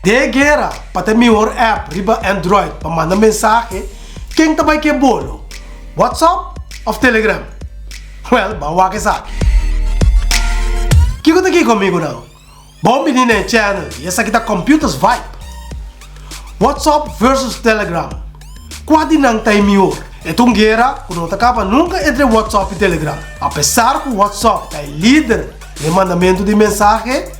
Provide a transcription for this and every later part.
Den e guera pa ta e mihor app riba Android pa manda mensahe, ken ta bai ke bolo? WhatsApp of Telegram? Well, ban wak esaki. Kiko ta kiko amigunan? Bon bini na e channel y esaki ta Computers Vibe. WhatsApp versus Telegram, kua di nan ta e mihor? E ta un guera ku no ta kaba nunka entre WhatsApp y Telegram. Apesar ku WhatsApp ta e lider den mandamentu di mensahe,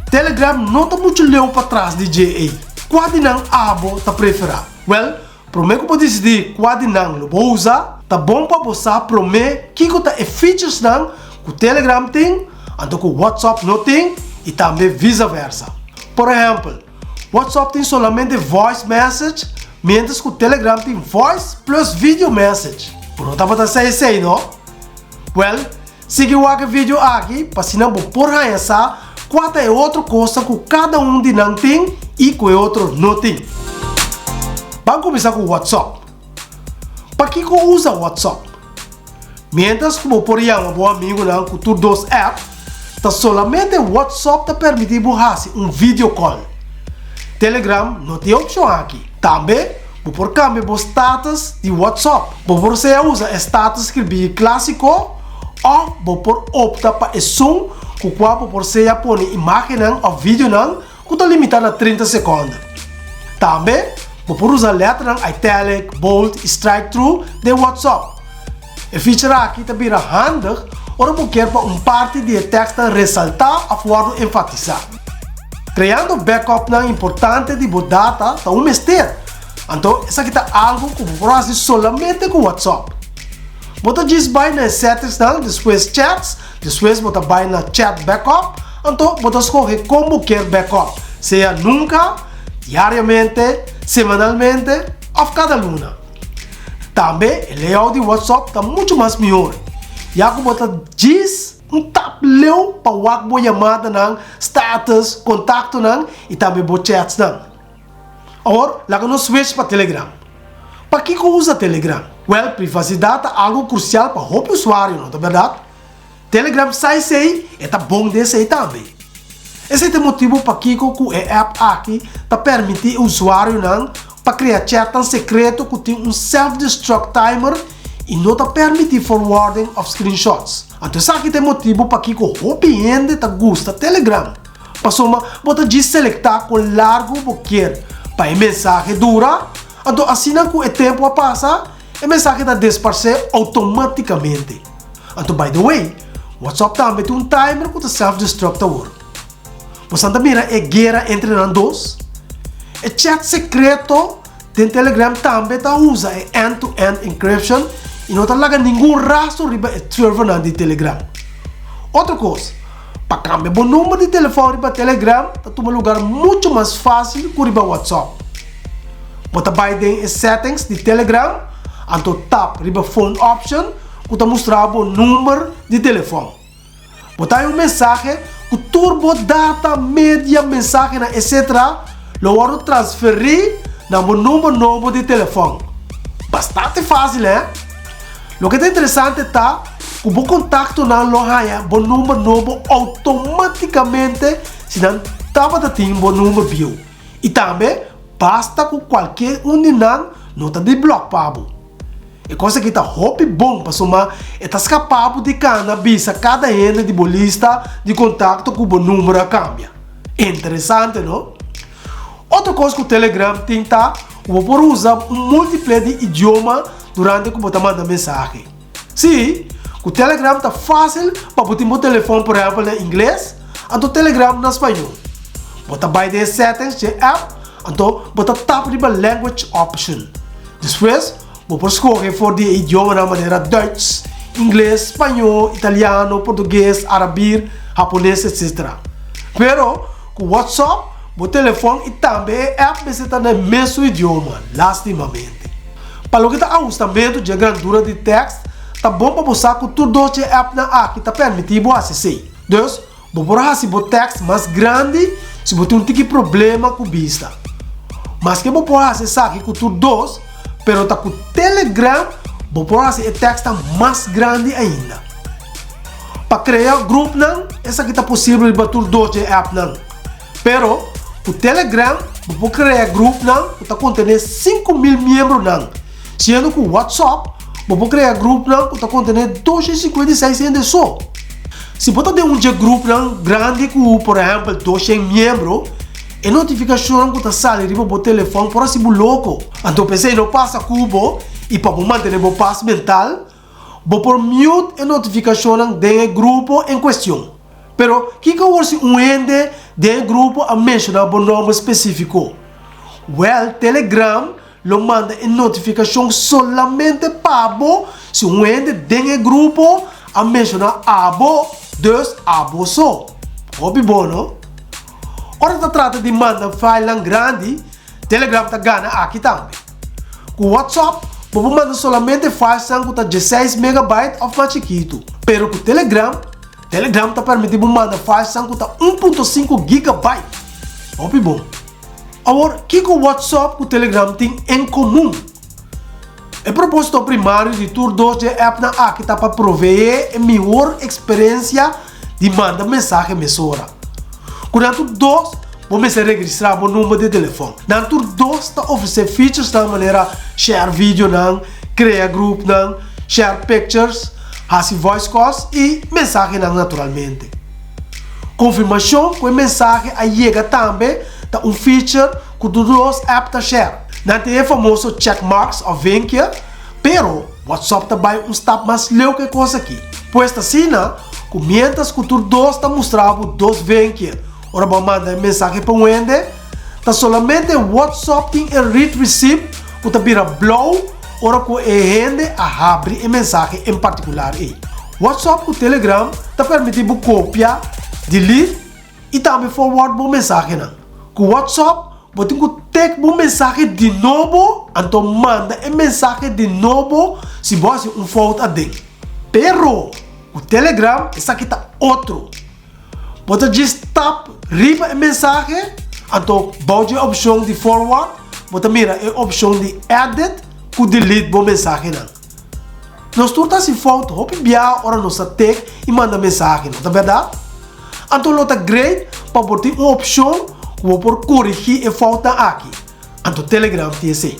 Telegram no ta muchu leu patras di dje ei. Kua di nan abo ta preferá? Wèl, promé ku bo disidí kua di nan lo bo usa, ta bon pa bo sa promé kiko ta e featuresnan ku Telegram tin anto ku WhatsApp no tin i tambe visa versa. Por ehèmpel, WhatsApp tin solamente voice message miéntras ku Telegram tin voice plus video message. Bo no tabata sa esei, no? Wèl, Sigui wak e video aki pa asina bo por haña sa kua ta e otro kosnan ku kada un di nan tin i ku e otro no tin. Ban kuminsá ku WhatsApp. Pakiko usa WhatsApp? Miéntras ku bo por yama bo amigunan ku tur dos app, ta solamente WhatsApp ta permití bo hasi un video call. Telegram no tin e opshon aki. Tambe bo por kambia bo status di WhatsApp. Bo por sea usa e status skribí klásiko òf bo por opta pa esun ku kua bo por sea pone imágennan òf videonan ku ta limitá na 30 sekònde. Tambe bo por usa lèternan italic, bold i strikethrough den WhatsApp. E feature aki ta bira handig ora bo kier pa un parti di e tekstnan resaltá òf wòrdu enfatisá. Kreando backupnan importante di bo data ta un mester, anto esaki ta algu ku bo por hasi solamente ku WhatsApp. Bo ta djis bai na e settingsnan, despues chats, despues bo ta bai na chat backup, anto bo ta skohe kon bo kier backup, sea nunka, diariamente, semanalmente òf kada luna. Tambe e layout di WhatsApp ta muchu mas mihor, ya ku bo ta djis un tap leu pa wak bo yamadanan, status, kontaktonan i tambe bo chatsnan. Awor, laga nos switch pa Telegram. Pakiko usa Telegram? Wèl, privasidat ta algu krusial pa hopi usuario, no ta bèrdat? Telegram sa esei, e ta bon den esei tambe. Esei ta e motibu pakiko ku e app aki ta permití e usuarionan pa krea chatnan sekreto ku tin un self-destruct timer i no ta permití forwarding òf screenshots. Anto esaki ta e motibu pakiko hopi hende ta gusta Telegram, pasobra bo ta djis selektá kon largu bo kier pa e mensahe dura, anto asina ku e tempu a pasa, e mensahe ta desparsé outomátikamente. Anto by the way, WhatsApp tambe tin un timer ku ta self-destruct awor. Bosan ta mira e guera entre nan dos? E chat sekreto den Telegram tambe ta usa e end-to-end encryption i no ta laga ningun rastro riba e servernan di Telegram. Otro kos, pa kambia bo number di telefòn riba Telegram ta tuma lugar muchu mas fásil ku riba WhatsApp. Bo ta bai den e settings di Telegram, anto tap riba phone option ku ta mustra bo number di telefòn. Bo ta haña un mensahe ku tur bo data, media, mensahenan etc. Lo wòrdu transferí na bo number nobo di telefòn. Bastante fásil, hè? Loke ta interesante ta ku bo kontaktonan lo haña bo number nobo outomátikamente si nan tabata tin bo number bieu. I tambe basta ku kualke un di nan no ta di blòk pa bo. E kos aki ta hopi bon pasobra e ta skapa bo di kana bisa kada hende di bo lista di kontakto ku bo number a kambia. Interesante no? Otro kos ku Telegram tin ta ku bo por usa un multiple di idioma durante ku bo ta manda mensahe. Sí, ku Telegram ta fásil pa bo tin bo telefòn por ehèmpel na ingles anto Telegram na spañó. Bo ta bai den e settings dje app anto bo ta tap riba language option. Despues, bo por skohe for di e idiomanan manera Duits, Ingles, Spañó, Italiano, Portugues, Arabir, Hapones, etc. Pero, ku WhatsApp, bo telefòn i tambe e app mester ta na e mesun idioma, lastimamente. Pa loke ta ahustamentu dje grandura di tèkst, ta bon pa bo sa ku tur dos dje appnan aki ta permití bo hasi esei. Dus, Bo por hasi bo tèks mas grandi si bo tin un tiki problema ku bista. Maske bo por hasi esaki ku tur dos, pero ta ku Telegram bo por hasi e tèksnan mas grandi ainda. Pa krea grupnan, esaki ta posibel riba tur dos dje appnan. Pero, Ku Telegram bo por krea grupnan ku ta kontené 5000 miembronan, siendo ku WhatsApp bo por krea grupnan ku ta kontené 256 hende so. Si bo ta den un dje grupnan grandi ku por ehèmpel 200 miembro, e notifikashonnan ku ta sali riba bo telefòn por hasi bo loko. Anto p'esei no pasa ku bo i pa bo mantené bo pas mental, Bo por mute e notifikashonnan den e grupo en kuestion. Pero, kiko awor si un hende den e grupo a menshoná bo nòmber spesífiko? Wèl, Telegram lo manda e notifikashon solamente pa bo si un hende den e grupo a menshoná abo, dus abo so. Hopi bon, no? Ora ta trata di manda filenan grandi, Telegram ta gana aki tambe. Ku WhatsApp, bo por manda solamente filesnan ku ta 16 megabyte òf mas chikitu. Pero ku Telegram, Telegram ta permití bo manda filesnan ku ta 1.5 gigabyte. Hopi bon! Awor, kiko WhatsApp ku Telegram tin en komun? E propósito primario di tur dos dje appnan aki ta pa proveé e mihor eksperensia di manda mensahe mesora. Ku nan tur dos, bo mester registrá bo number di telefòn. Nan tur dos ta ofresé featuresnan manera share videonan, krea groupnan, share pictures, hasi voice calls i mensahenan naturalmente. Konfirmashon ku e mensahe a yega tambe ta un feature ku tur dos app ta share. Nan tin e famoso check marks òf vinkje, pero WhatsApp ta bai un stap mas leu ku e kos aki. Pues ta asina ku miéntras ku tur dos ta mustra bo dos vinkje ora bo a manda e mensahe pa un hende, ta solamente WhatsApp tin e read receipt ku ta bira blou ora ku e hende a habri e mensahe en partikular ei. WhatsApp ku Telegram ta permití bo kopia, delete i tambe forward bo mensahenan. Ku WhatsApp bo tin ku tek bo mensahe di nobo anto manda e mensahe di nobo si bo hasi un fout aden. Pero ku Telegram esaki ta otro. Bo ta djis tap riba e mensahe anto bou dje opshon di forward bo ta mira e opshon di edit ku delete bo mensahenan. Nos tur ta hasi fout hopi biaha ora nos ta tek i manda mensahe, no ta bèrdat? Anto lo ta great pa por tin un opshon ku bo por korigí e foutnan aki. Anto Telegram tin esei.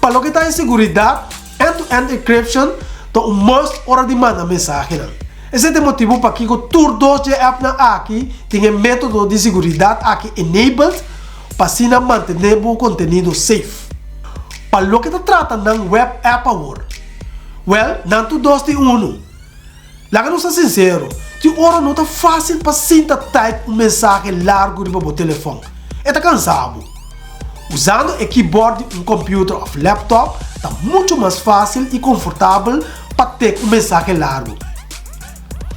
Pa loke ta e seguridat, end-to-end encryption ta un must ora di manda mensahenan. Esei ta e motibu pakiko tur dos dje appnan aki tin e método di seguridat aki enabled pa asina mantené bo kontenido safe. Pa loke ta trata nan web app awor, wèl, nan tur dos tin unu. Laga nos ta sinsero, tin ora no ta fásil pa sinta type un mensahe largu riba bo telefòn. E ta kansa bo. Usando e keyboard di un computer òf laptop ta muchu mas fásil i konfortabel pa tek un mensahe largu.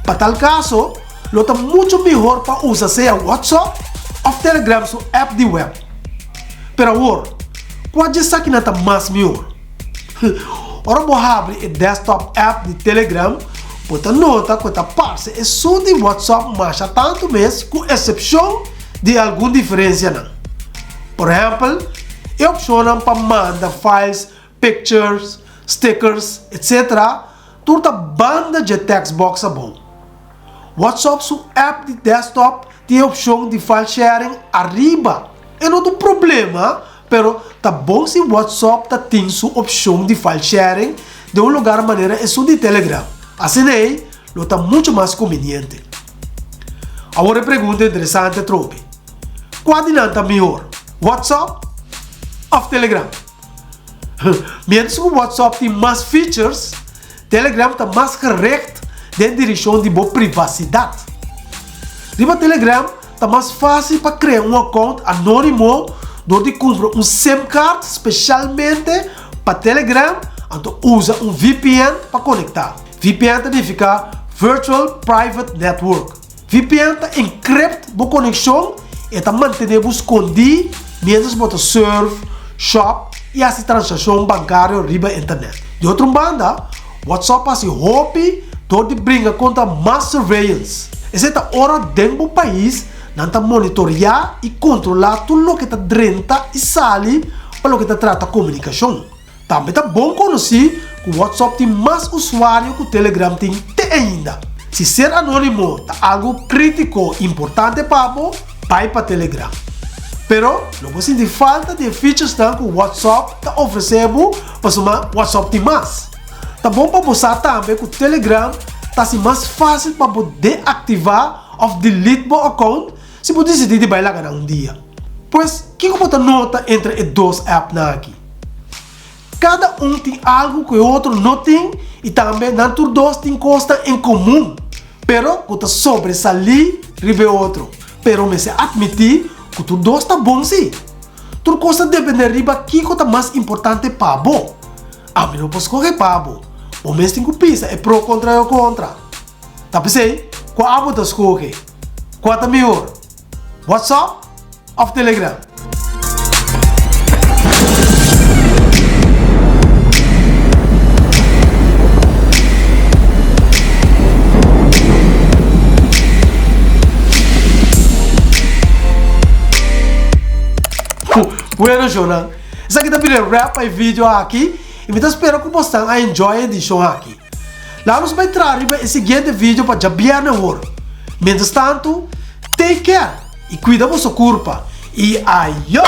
Pa tal kaso, lo ta muchu mihor pa usa sea WhatsApp òf Telegram su app di web. Pero awor, kua dje esakinan ta mas mihor? Ora bo habri e desktop app di Telegram, bo ta nota ku e ta parse esun di WhatsApp masha tantu mes ku esepshon di algun diferensianan. Por ehèmpel, e opshonnan pa manda files, pictures, stickers, etc. Tur ta banda dje text box abou. WhatsApp su app di desktop tin e opshon di file sharing ariba. E no ta un problema, pero ta bon si WhatsApp ta tin su opshon di file sharing den un lugar manera esun di Telegram. Asina ei lo ta muchu mas kumbiniente. Awor e pregunta interesante atrobe, Kua di nan ta mihor, WhatsApp òf Telegram? Miéntras ku WhatsApp tin mas features, Telegram ta mas gericht den direkshon di bo privasidat. Riba Telegram ta mas fásil pa krea un account anónimo dor di kumpra un sim card spesialmente pa Telegram anto usa un VPN pa konektá. VPN ta nifiká Virtual Private Network. VPN ta encrypt bo konekshon, e ta mantené bo skondí miéntras bo ta surf, shop i hasi transakshon bankario riba internet. Di otro un banda, WhatsApp hasi hopi dor di bringa kontra mas surveillance. Esei ta ora den bo pais nan ta monitoriá i kontrolá tur loke ta drenta i sali pa loke ta trata komunikashon. Tambe ta bon konosí ku WhatsApp tin mas usuario ku Telegram tin te ainda. Si ser anónimo ta algu krítiko importante pa bo, bai pa Telegram. Pero lo bo sinti falta di e featuresnan ku WhatsApp ta ofresé bo pasobra WhatsApp tin mas. Ta bon pa bo sa tambe ku Telegram ta hasi mas fásil pa bo deaktivá òf delete bo account si bo disidí di bai laga nan un dia. Pues, kiko bo ta nota entre e dos appnan aki? Kada un tin algu ku e otro no tin i tambe nan tur dos tin kosnan en komun, pero ku ta sobresalí riba e otro. Pero mester atmití ku tur dos ta bon sí. Tur kos ta dependé riba kiko ta mas importante pa bo. Ami no por skohe pa bo. Bo mes tin ku pisa e pro kontra e kontra. Ta p'esei, kua abo ta skohe? Kua ta mihor? WhatsApp òf Telegram? Bueno shownan, esaki ta bira e wrap pa e video aki y mi ta spera cu bosnan a enjoy e edicion aki. Laga nos bai traha riba e siguiente video pa djabierne awor. Mientras tanto, take care y cuida boso curpa y ayo!